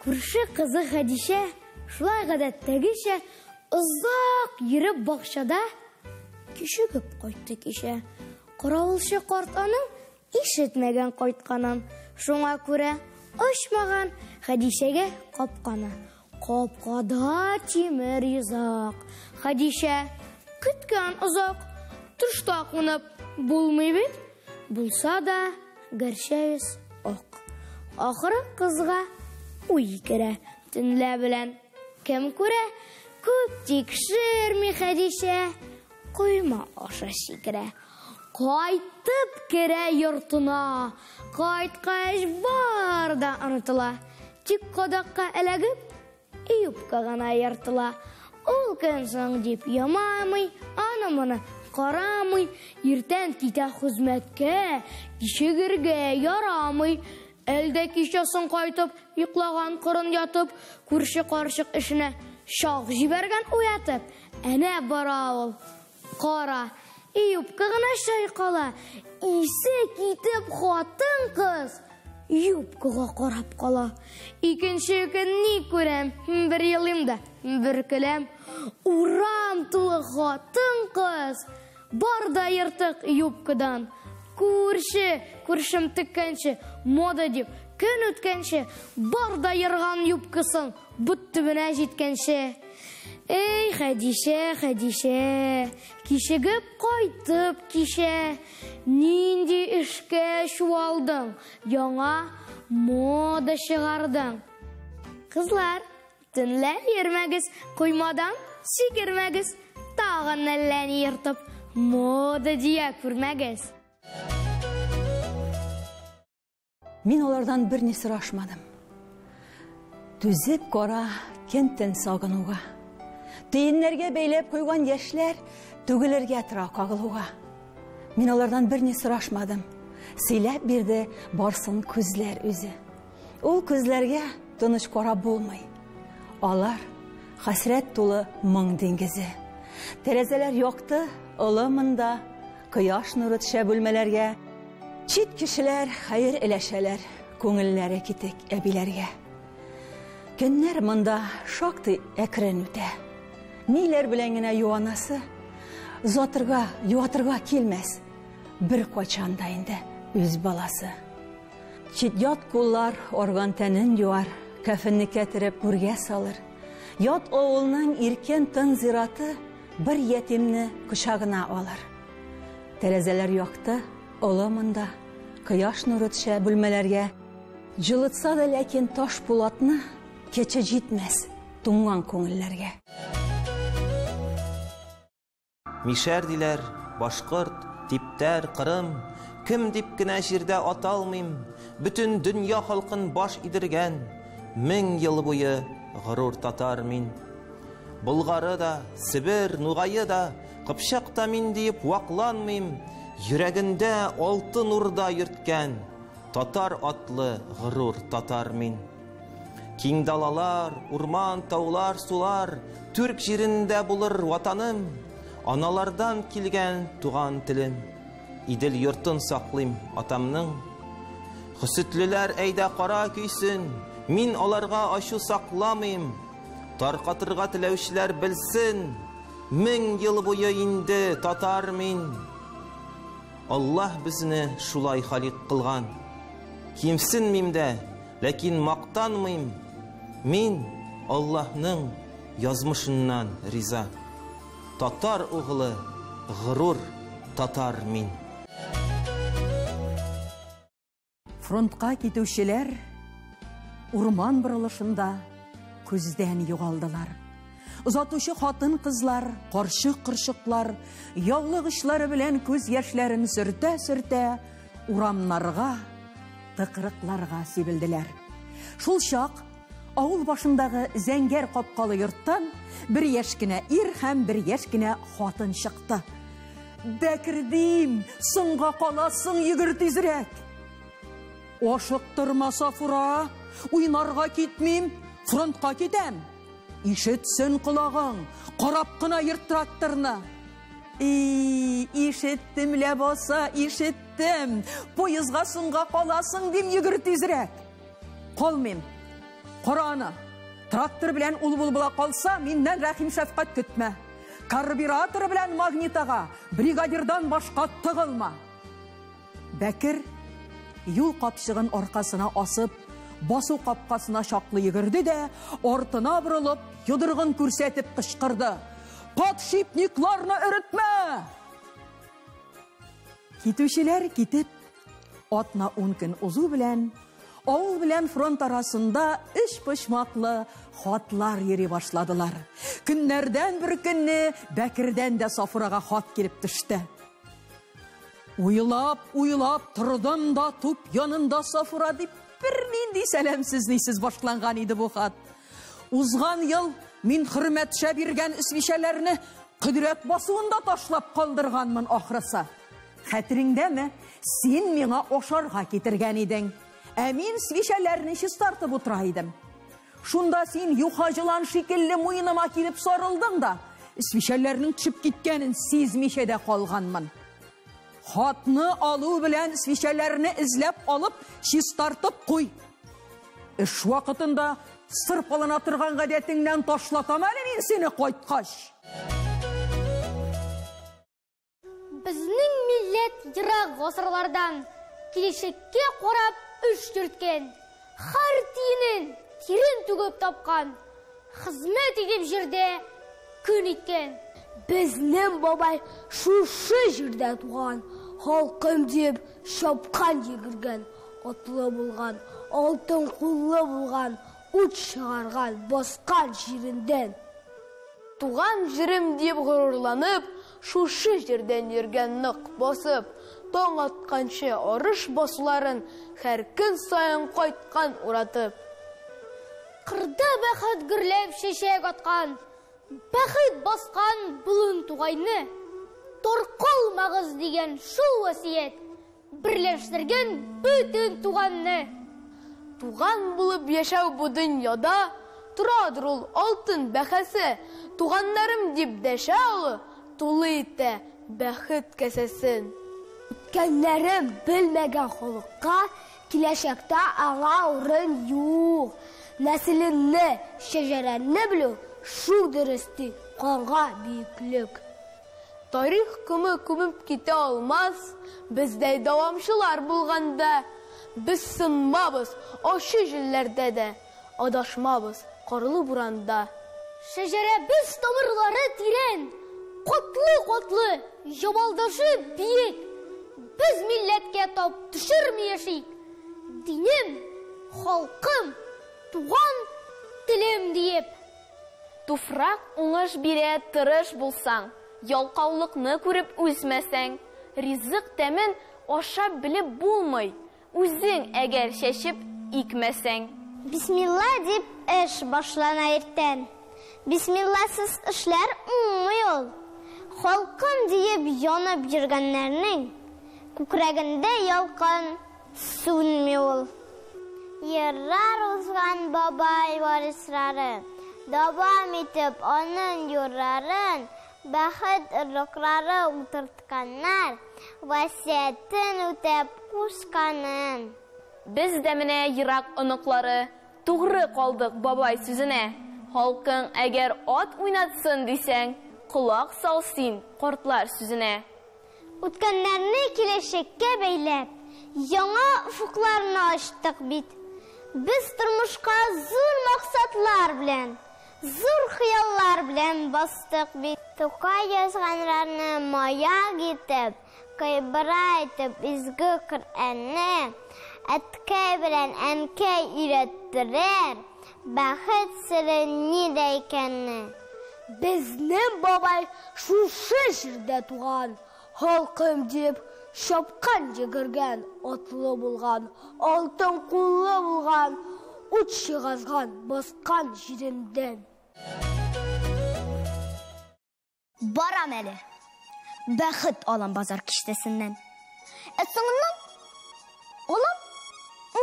Күрше кызы Хәдичә шулай гадәттәгечә озак йөреп бакчада кичегеп кайтты кичә. Каравылчы карт аның ишетмәгән кайтканын, шуңа күрә ачмаган Хәдичәгә капканы. Капкада тимер йозак. Хәдичә көткән озак, тышта кунып булмый бит. Булса да, гәрчә йөз ак. Ахыры кызга уй керә. Төнлә белән кем күрә? Күп тикшерми Хәдичә, койма аша сикерә. Кайтып керә йортына, кайткач бар да онытыла. Тик кадакка эләгеп, юбка гына ертыла. Ул көн соң дип ямамый, аны-моны карамый, иртән китә хезмәткә, кичегергә ярамый. Әлдә кичә соң кайтып, йоклаган кырын ятып, күрше карчык эшенә чак җибәргән уятып, әнә бара ул. Кара, юбка гына чайкала, исе китеп хатын-кыз юбкага карап кала. Икенче көн ни күрәм, бер елыйм да, бер көләм. Урам тулы хатын-кыз, бар да ертык юбкадан. Күрше, күршем теккәнче, мода дип, көн үткәнче, бар да ерган юбкасын бот төбенә җиткәнче. Эй, Хәдичә, Хәдичә, кичегеп кайтып кичә, нинди эшкә чуалдың, яңа мода чыгардың. Кызлар, төнлә йөрмәгез, коймадан сикермәгез, тагын әллә ни ертып, мода дия күрмәгез. Мин алардан берни сорашмадым. Түзеп кара кентен сагынуга. Тиеннәргә бәйләп куйган яшьләр түгелергә тора кагылуга. Мин алардан берни сорашмадым. Сөйләп бирде барсын күзләр үзе. Ул күзләргә тыныч карап булмый. Алар хәсрәт тулы моң диңгезе. Тәрәзәләр якты, олы монда, кояш нуры төшә бүлмәләргә. Чит кешеләр хәер эләшәләр, күңелләре китек әбиләргә. Көннәр монда шактый әкрен үтә. Ниләр белән генә юанасы, озатырга, юатырга килмәс. Бер кайчан да инде үз баласы. Чит-ят куллар орган тәнен юар, кәфенне кәтереп гүргә салыр. Ят авылның иркен тын зираты бер ятимне кочагына алыр. Тәрәзәләр якты, олы монда, кояш нуры төшә бүлмәләргә. Җылытса да ләкин таш пулатны кече җитмәс туңган күңелләргә. Мишәр диләр, башкорт, типтәр, кырым, кем дип кенә җирдә аталмыйм, бөтен дөнья халкын баш идергән, 1000 ел буе горур татар мин. Болгары да, Себер, Нугайы да, Кыпчак та мин диеп вакланмыйм, йөрәгендә алтын урда йөрткән, татар атлы горур татар мин. Киң далалар, урман, таулар, сулар, түрк җирендә булыр ватаным, аналардан килгән туган телем. Идел йортын саклыйм атамның. Хөсетлеләр әйдә кара көйсен, мин аларга ачу сакламыйм. Таркатырга теләүчеләр белсен, 1000 ел буе инде татар мин. Аллаһ безне шулай халик кылган. Кимсенмим дә, ләкин мактанмыйм. Мин Аллаһның язмышыннан риза. Татар углы, горур татар мин. Фронтка китүчеләр урман борылышында күздән югалдылар. Озатучы хатын-кызлар, карчык-корчыклар, яулык очлары белән күз яшьләрен сөртә-сөртә урамнарга, тыкрыкларга сибелделәр. Шул чак авыл башындагы зәңгәр капкалы йорттан бер яшь кенә ир һәм бер яшь кенә хатын чыкты. Бәкердим, соңга каласың, йөгер тизрәк. Ашыктырма, Сафура, уйнарга китмим, фронтка китәм. Ишетсен колагың, карап кына йөрт тракторны. И, ишеттем ләбаса, ишеттем. Поездга соңга каласың дим, йөгер тизрәк. Калмыйм. Кара аны, трактор белән ул-бул була калса, миннән рәхим-шәфкать көтмә. Карбюраторы белән магнитага бригадирдан башка тыгылма. Бәкер юл капчыгын аркасына асып, басу капкасына чаклы йөгерде дә, артына борылып, йодрыгын күрсәтеп кычкырды. Подшипникларны эретмә! Китүчеләр китеп, атна 10 көн узу белән, авыл белән фронт арасында өч почмаклы хатлар йөри башладылар. Көннәрдән бер көнне Бәкердән дә Сафурага хат килеп төште. Уйлап, уйлап тордым да туп янында Сафура дип бернинди сәламсез нисез башланган иде бу хат. Узган ел мин хөрмәтчә биргән свечәләрне Кодрәт басуында ташлап калдырганмын ахрысы. Хәтереңдәме? Син миңа ашарга китергән идең. Ә мин свечәләрне чистартып утыра идем. Шунда син юха җылан шикелле муеныма килеп сарылдың да, свечәләрнең төшеп киткәнен сизмичә дә калганмын. Хатны алу белән свечәләрне эзләп алып, чистартып куй. Эш вакытында сырпалана торган гадәтеңнән ташлатам әле мин сине кайткач. Безнең милләт ерак гасырлардан киләчәккә карап эш йөрткән, һәр тиенен тирен түгеп тапкан, хезмәт итеп җирдә көн иткән. Безнең бабай шушы җирдә туган, халкым дип чапкан йөгергән, атлы булган, алтын куллы булган, ут чыгарган, баскан җирендән. Туган җирем дип горурланып, шушы җирдән йөргән нык басып, таң атканчы арыш басуларын һәр көн саен кайткан уратып. Кырда бәхет гөрләп чәчәк аткан, бәхет баскан болын тугайны, таркалмагыз дигән шул васыять берләштергән бөтен туганны. Туган булып яшәү бу дөньяда торадыр ул алтын бәхәсе, туганнарым дип дәшә олы, тулы итә бәхет кәсәсен. Үткәннәрен белмәгән халыкка киләчәктә аңа урын юк. Нәселеңне, шәҗәрәңне белү шул дөрес ди, канга бөеклек. Тарих комы күмеп китә алмас, бездәй дәвамчылар булганда, без сынмабыз ачы җилләрдә дә, адашмабыз карлы буранда. Шәҗәрәбез тамырлары тирән, катлы-катлы, ябалдашы биек. Без милләткә тап төшерми яшик. Динем, халкым, туган телем диеп. Туфрак уңыш бирә тырыш булсаң, ялкаулыкны күреп үсмәсәң, ризык тәмен ашап белеп булмый, үзең әгәр чәчеп икмәсәң. Бисмилла дип эш башлана иртән. Бисмилласыз эшләр уңмый ул. Халкым диеп янып йөргәннәрнең күкрәгендә ялкын сүнми ул. Еллар узган бабай варислары, дәвам итеп аның юлларын, бәхет орлыклары утыртканнар, васыятен үтәп кушканын. Без дә менә ерак оныклары, тугры калдык бабай сүзенә. Халкың әгәр ат уйнатсын дисәң, колак сал син картлар сүзенә. Үткәннәрне киләчәккә бәйләп, яңа офыкларны ачтык бит. Без тормышка зур максатлар белән, зур хыяллар белән бастык бит. Тукай язганнарны маяк итеп, кыйбра итеп изге Коръәнне, әткәй белән әнкәй өйрәттеләр, бәхет сере нидә икәнне. Безнең бабай шушы җирдә туган, халкым дип чапкан йөгергән, атлы булган, алтын куллы булган, ут чыгарган, баскан җирендән. Барам әле. Бәхет алам базар киштәсеннән. Ә соңыннан алам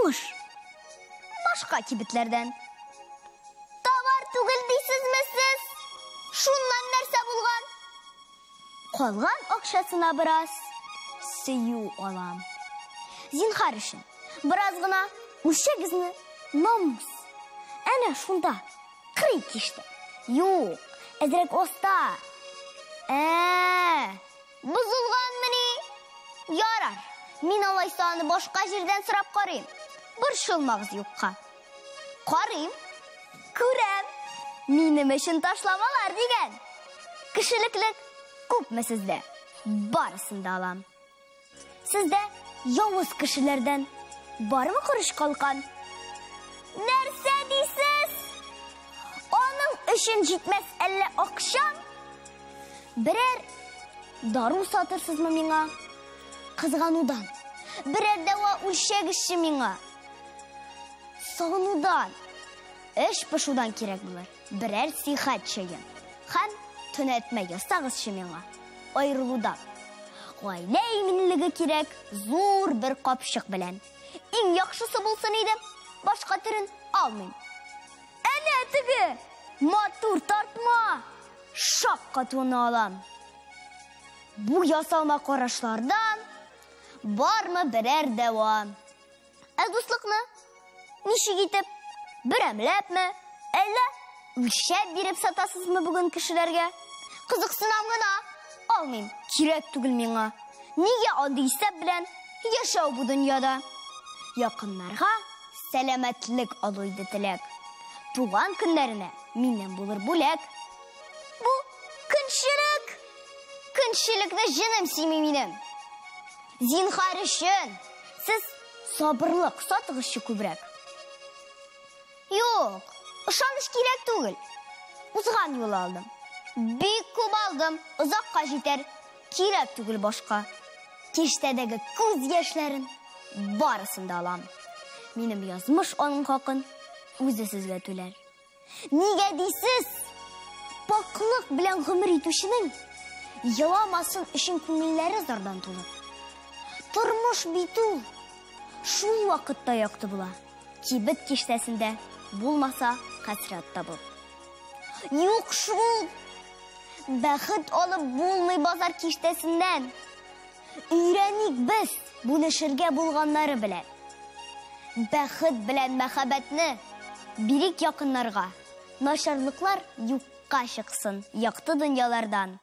уңыш. Башка кибетләрдән. Товар түгел дисезме сез? Шуннан нәрсә булган? Калган акчасына бераз сөю алам. Зинһар өчен бераз гына үлчәгезне намус. Әнә шунда, кырый киштә. Юк, әзрәк оста. Ә, бозылганмыни? Ярар, мин алайса аны башка җирдән сорап карыйм. Борчылмагыз юкка. Карыйм, күрәм. Минем өчен ташламалар дигән. Кешелеклек күпме сездә? Барысын да алам. Сездә явыз кешеләрдән бармы корыч калкан? Нәрсә дисез? Аның өчен җитмәс әллә акчам? Берәр дару сатырсызмы миңа? Кызганудан. Берәр дәва үлчәгезче миңа. Сагынудан, эш пошудан кирәк булыр. Берәр сихәт чәе. Һәм төнәтмә ясагызчы миңа. Аерылудан. Гаилә иминлеге кирәк зур бер капчык белән. Иң яхшысы булсын иде, башка төрен алмыйм. Әнә теге матур тартма! Шаккатуны алам. Бу ясалма карашлардан бармы берәр дәва? Ә дуслыкны ничек итеп? Берәмләпме? Әллә үлчәп биреп сатасызмы бүген кешеләргә? Кызыксынам гына. Алмыйм, кирәк түгел миңа. Нигә андый исәп белән яшәү бу дөньяда? Якыннарга сәламәтлек алу иде теләк. Туган көннәренә миннән булыр бүләк. Бу көнчелек! Көнчелекне җенем сөйми минем. Зинһар өчен сез сабырлык сатыгызчы күбрәк. Юк, ышаныч кирәк түгел. Узган юлы алдым. Бик күп алдым, озакка җитәр. Кирәк түгел башка. Киштәдәге күз яшьләрен барысын да алам. Минем язмыш аның хакын үзе сезгә түләр. Нигә дисез? Пакьлык белән гомер итүченең еламасын өчен күңелләре зардан тулып. Тормыш бит ул шул вакытта якты була. Кибет киштәсендә булмаса хәсрәт табып. Юк шул! Бәхет алып булмый базар киштәсеннән. Өйрәник без бүлешергә булганнары белән. Бәхет белән мәхәббәтне бирик якыннарга. Начарлыклар юкка чыксын якты дөньялардан.